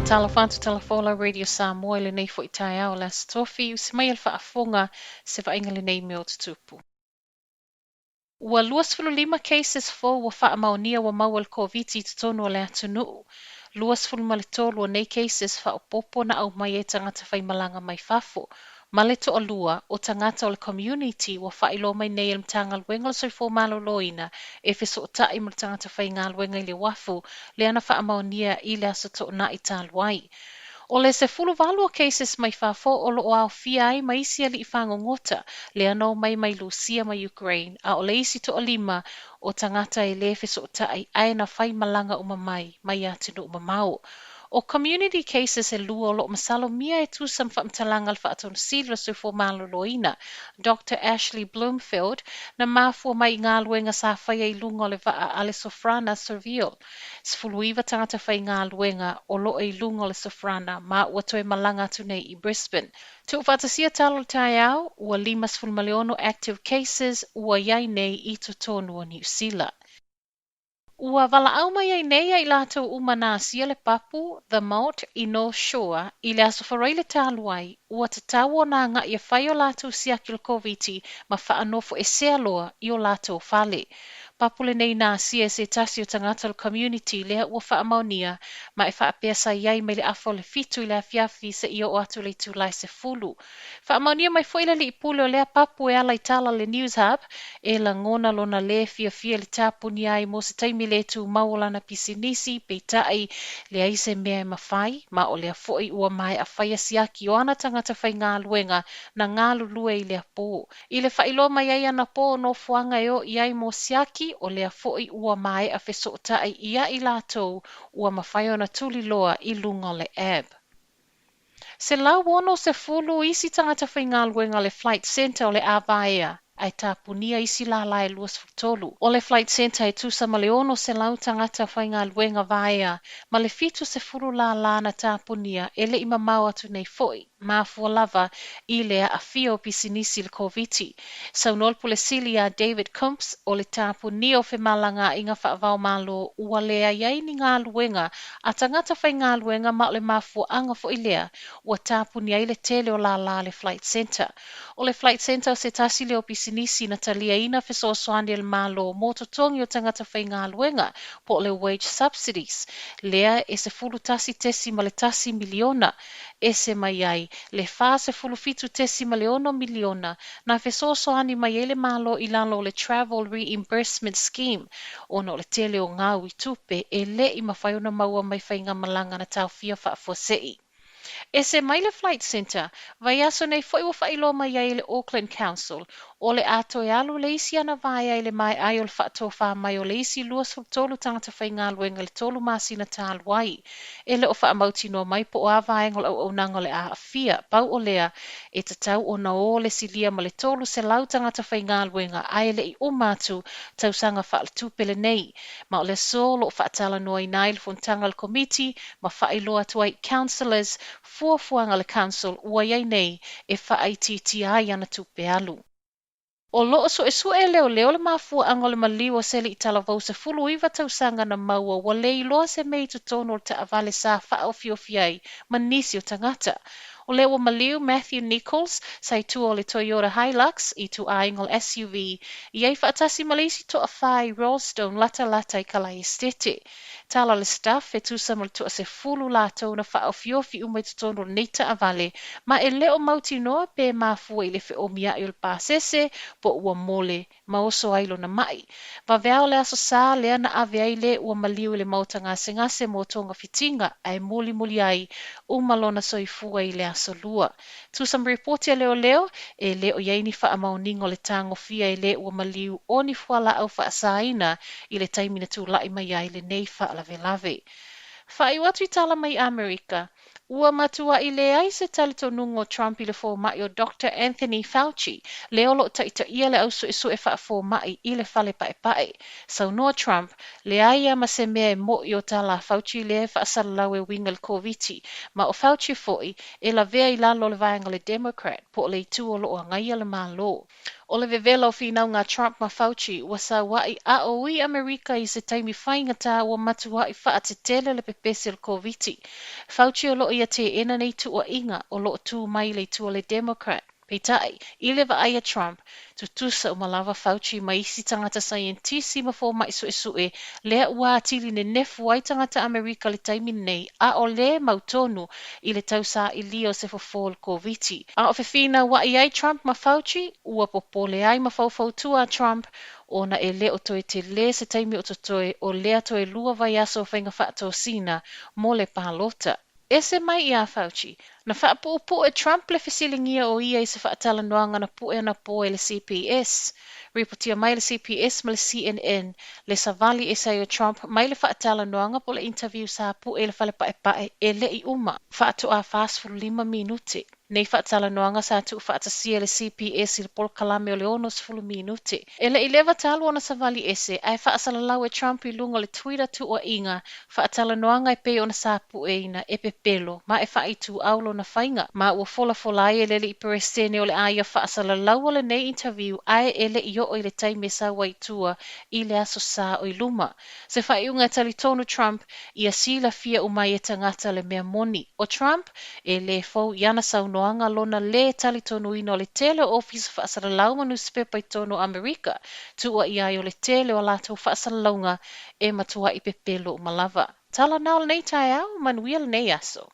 Faatalofa atu Talafola Radio Samoa i lenei foi taeao o le Aso Tofi, usi mai e le faafofoga se vaaiga lenei mea o tutupu. Ua 25 cases fou ua faamaonia ua maua i le Koviti i totonu o le atunuu. 23 o nei cases faaopoopo na aumai ai tagata faimalaga mai fafo, ma le toalua o tagata o le community ua faailoa mai nei e le Matagaluega o le Soifua Maloloina e fesootai ma le tagata faigaluega i le uafu lea na faamaonia i le Aso Toonai talu ai. O le 18 o cases mai fafo o lo o aofia ai ma isi alii fagogota lea na omai mai Lusia ma Ukraine, a o le isi toalima o tagata e le fesootai ae na fai malaga uma mai mai atunuu mamao. O community cases e lua o lo o masalomia e tusa ma faamatalaga a le Faatonusili o le Soifua Maloloina, Doctor Ashley Bloomfield, na mafua mai i galuega sa faia i luga o le vaa a le Sofrana Surveil. 19 tagata faigaluega o lo o i luga o le Sofrana ma ua toe malaga atu nei i Brisbane. Tuufaatasia tala o le taeao, ua 56 active cases ua i ai nei i totonu o Niu Sila. Ua valaau mai ai nei ia i latou uma na asia le papu The Malt i North Shore i le Aso Faraile talu ai, ua tatau ona agai e fai o latou siaki o le Koviti ma faanofoesea loa i o latou fale. Papu lenei na asia e se tasi o tagata o le community lea ua faamaonia ma e faapea sa i ai mai le afa o le 7 i le afiafi seia oo atu i le itula e 10. Faamaonia mai foi le alii pule o lea papu e ala i tala a le News Hub e lagona lona lē fiafia i le tapunia ai mo se taimi le tumau o lana pisinisi, peitai, leai se mea e mafai, ma o lea foi ua maea faia siaki o ana tagata faigaluega na galulue i lea pō. I le faailoa mai ai anapo o nofoaga e o i ai mo siaki, o lea foi ua maea fesootai ia i latou ua mafai ona tuliloa i luga o le app. 160 isi tagata faigaluega o le Flight Centre o le a vaea, ae tapunia isi lālā e 23. O le Flight Centre e tusa ma le 600 tagata faigaluega vaea ma le 70 lālā na tapunia e le i mamao atu nei foi, mafua lava i le aafia o pisinisi i le Koviti. Saunoa le Pule Sili ia David Coombs, o le tapunia o femalagaaiga faava-o-Malo ua leai ai ni galuega a tagata faigaluega ma o le mafuaaga foi lea ua tapunia ai le tele o lālā a le Flight Centre. O le Flight Centre o se tasi lea o pisinisi na taliaina fesoasoani a le Malo mo totogi o tagata faigaluega po o le wage subsidies lea e $11.1 miliona ese mai ai le $47.6 miliona na fesoasoani mai ai le Malo i lalo o le Travel Reimbursement Scheme ona o le tele o gau i tupe e le i mafai ona maua mai faigamalaga na taofia faafuasei. Ese mai le Flight Centre, vaiaso nei foi ua faailoa mai ai e le Auckland Council, o le a toe alu le isi ana vaea i le maea ai o le faatofā mai o le isi 23 tagata faigaluega i le tolu masina talu ai. E le o faamautinoa mai po o a vaega o le auaunaga o le a aafia, pau o lea, e tatau ona o le silia ma le 300 tagata faigaluega ae le i uma atu tausaga faaletupe lenei. Ma o le aso o lo o faatalanoaina ai le fonotaga a le Komiti ma faailoa atu ai i Councillors fuafuaga a le Council ua i ai nei e faaitiitia ai ana tupe alu. O lo o suesue e leoleo le mafuaaga o le maliu o se alii talavou 19 tausaga na maua ua le iloa se mea i totonu o le taavale sa faaofiofi ai ma nisi o tagata. O lea ua maliu Matthew Nichols sa i tua o le Toyota Hilux, ituaiga o le SUV, i ai faatasi ma le isi toafā i Rolleston latalata i Kalaesetete. Tala a le Stuff, e tusa ma le toasefulu latou na faaofiofi uma i totonu o lenei taavale, ma e le o mautinoa pe mafua i le feomia'i o le pasese po ua mole ma oso ai lona ma'i. Vaveao le Aso Sa lea na ave ai le ua maliu i le maota gasegase mo togafitiga ae mulimuli ai uma lona soifua i le Aso Lua. Tusa ma ripoti a leoleo, e le o i ai ni faamaoniga o le tagofia e le ua maliu o ni fualaau faasaina i le taimi na tulai mai ai lenei faalavelave. Faaiu atu i tala mai Amerika, Ua matua'i leai se talitonuga o Trump i le fomai o Doctor Anthony Fauci, lea o lo o taitaia le au suesue faafoma'i i le Fale Paepae. Saunoa Trump, leai lava ma se mea e mo'i o tala a Fauci lea e faasalalau e uiga i le Koviti, ma o Fauci foi e lavea i lalo o le vaega o le Democrat, po o le itu o lo o agaia le Malo. O le vevela o finauga a Trump ma Fauci ua saua'i a o ui Amerika i se taimi faigata ua matua'i fa'atetele le pepesi o le Koviti. Fauci o lo'o ia te'ena nei tu'ua'iga o lo'o tu mai i le itu a le Democrat. Peitai, i le vaai a Trump, tutusa uma lava Fauci ma isi tagata saienitisi ma foma'i su'esu'e lea ua atili nenefu ai tagata Amerika i le taimi nei, a'ole mautonu i le tausa'ilia o se fofō o le Koviti. A o fefinaua'i ai Trump ma Fauci, ua popole ai ma faufautua a Trump ona e lē o toe telē se taimi o totoe o lea toe 2 vaiaso o faiga fa'atosina mo le palota. Ese mai iā Fauci, na faapu'upu'u e Trump le fesiligia o ia i se faatalanoaga na pu'e anapō e le CBS. Ripotia mai e le CBS ma le CNN le savali ese ai o Trump mai le faatalanoaga po o le interview sa pu'e i le fale pa'epa'e e le'i uma faatoā 45 minute. Nei faatalanoaga sa tuufaatasia e le CBS i le polokalame o le 60 minute. E le'i leva talu ona savali ese, ae faasalalau e Trump i luga o le Twitter tuua'iga faatalanoaga e pei ona sa pu'eina e pepelo ma e faaituau lona faiga, ma ua folafola ai e le ali'i Peresetene o le a ia faasalalaua lenei interview ae e le'i oo i le taimi e sau ai i tua i le Aso Sā o i luma. Se faaiuga e talitonu Trump ia silafia uma ai e tagata le mea moni. ʻO Trump, e lē fou i ana saunoaga lona lē talitonuina o le tele o ofisa faasalalau ma nusipepa i totonu o Amerika, tuuaia ai o le tele o a latou faasalalauga e matua'i pepelo uma lava. Tala na o lenei taeao, manuia lenei aso.